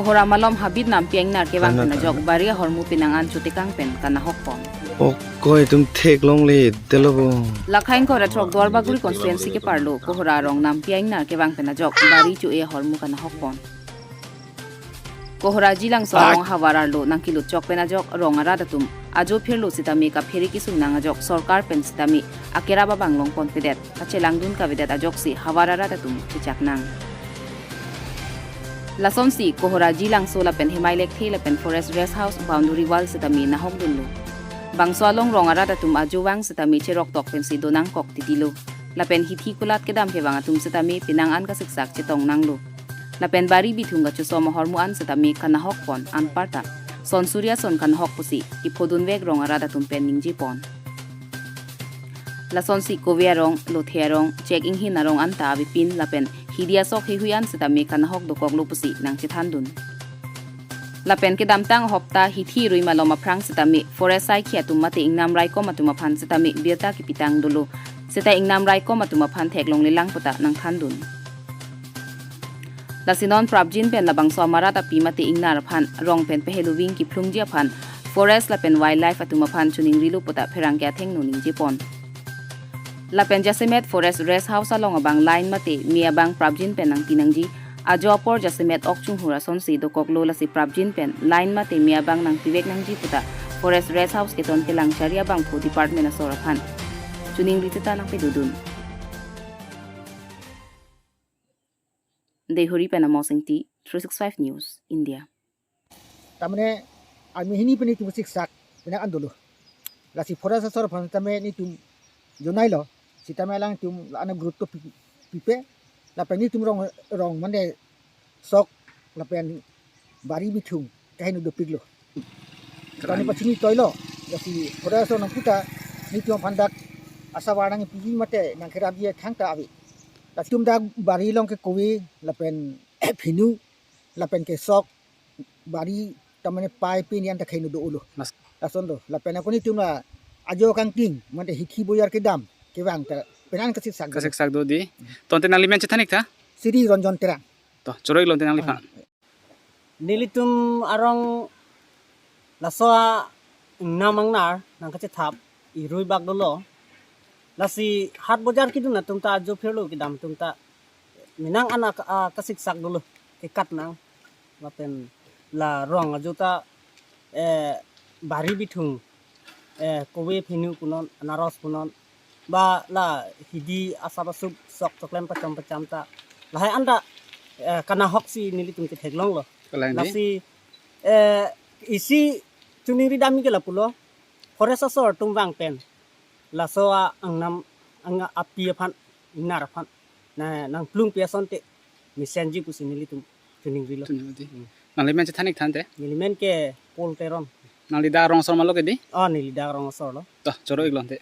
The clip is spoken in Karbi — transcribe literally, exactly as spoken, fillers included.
Kohora malom habit nampi ingnar kevang pen ajok bari ahormu penang an chotekang pen kanahok pon. Okoi atum theklongle telo bo. Lakhang Kohora throk Duarbagori constituency keparlo Kohora arong nampi ingnar kevang pen ajok bari cho-e ahormu kanahok pon. Kohora Jilangso arong havar arlo nangkelut chok pen ajok rong arat atum ajo phirlo sitame kaphere kesung nang ajok sorkar pen sitame akerap abang long ponpedet, kachelangdun kavedet ajoksi havar arat atum chechak nang. Lasonsi Kohora Jilangso lapen Hemai Lekthe lapen Forest Rest House boundary wall sitame nahokdunlo. Bangso along rong arat atum ajo vang sitame cherok tok pensi donangkok titilo. Lapen hithi kulat kedam kevang atum sitame penang an kasiksak chetong nanglo. Lapen bari bithung kachosom ahormu an sitame kanahok pon anparta son suri ason kanahok pusi kephodunvek rong arat atum pen ningje pon. Lasonsi Kove arong, Lothe arong, Chek Inghin arong anta avepin lapen hidi asok heihui an sitame kanahok dokoklo pusi nangchethandun. Lapen kedamtang ahopta hithi rui malom aphrang sitame forest saikhi atum mate ingnam raikom atum aphan sitame birta kepitang dolo. Seta ingnam raikom atum aphan theklonglelang puta nangthandun. Lasi non prapjin pen labangso amarat api mate ingnar aphan rong pen peheluving kephlungji aphan forest lapen wildlife atum aphan choningrilo puta pherangke athengno ningje pon. Lapen jasemet Forest Rest House along abang line mate me abang prapjin pen nangpi nangji, ajo apor jasemet ok chunghur asonsi dokoklo, lasi prapjin pen line mate me abang nangpivek nangji puta Forest Rest House keton kelang chari abangphu department asor aphan choningri teta nangpedodun. Deihori pen Amos Ingti, three six five News, India. Tamane army hini pen netum siksak penang an dolo. Lasi forest asor aphan tame netum jonailo, sitame alangtum la-an a group to pi-, pipe, lapen netum rong, rong mane sok lapen bari bithung kaheno dopiklo. Kami pachini toilo, lasi forest asor nangputa netum aphan dak asavar nangpiji mate nangkerapji thangta ave. Lasi netum dak bari along ke kove lapen phinu lapen ke sok bari tamane pai pini anta kaheno dolo. Mas- Lason do. Lapen ako netum la ajo kangting mate hithi boyar kedam kevang ta penang kasiksak do. Kasiksak do di. Tonte nangli men chethan-ik tha? Sri Ranjan Terang. To, choro-iklo te nangliphan. Nelitum arong laso a ingnam ingnar nangkachethap irui bak dolo. Lasi hat bojar kedun atum ta ajo phirlo kedam atum ta menang an a, a, kasiksak dolo, kekat nang. Lapen la rong ajo ta, eh, bari bithung, eh, kove phinu punon, anaros punon, ba la hidi asap asup sok choklem pacham pacham ta lahai anta, eh, kanahoksi nelitum ketheklonglo. Kalang di. Lasi, eh, isi choningri dam ke lapulo, forest asor atum vang pen laso a ingnam ang api aphan, ingnar aphan na nangplungpi asonte mesenji pusi nelitum choningrilo. Choningri di. Hmm. Nangli men chethan-ik tha ante? Neli men ke Paul Teron. Nangli dak rong asor ma lo ke di? Oh, neli dak rong asor lo. To, choro-iklo ante.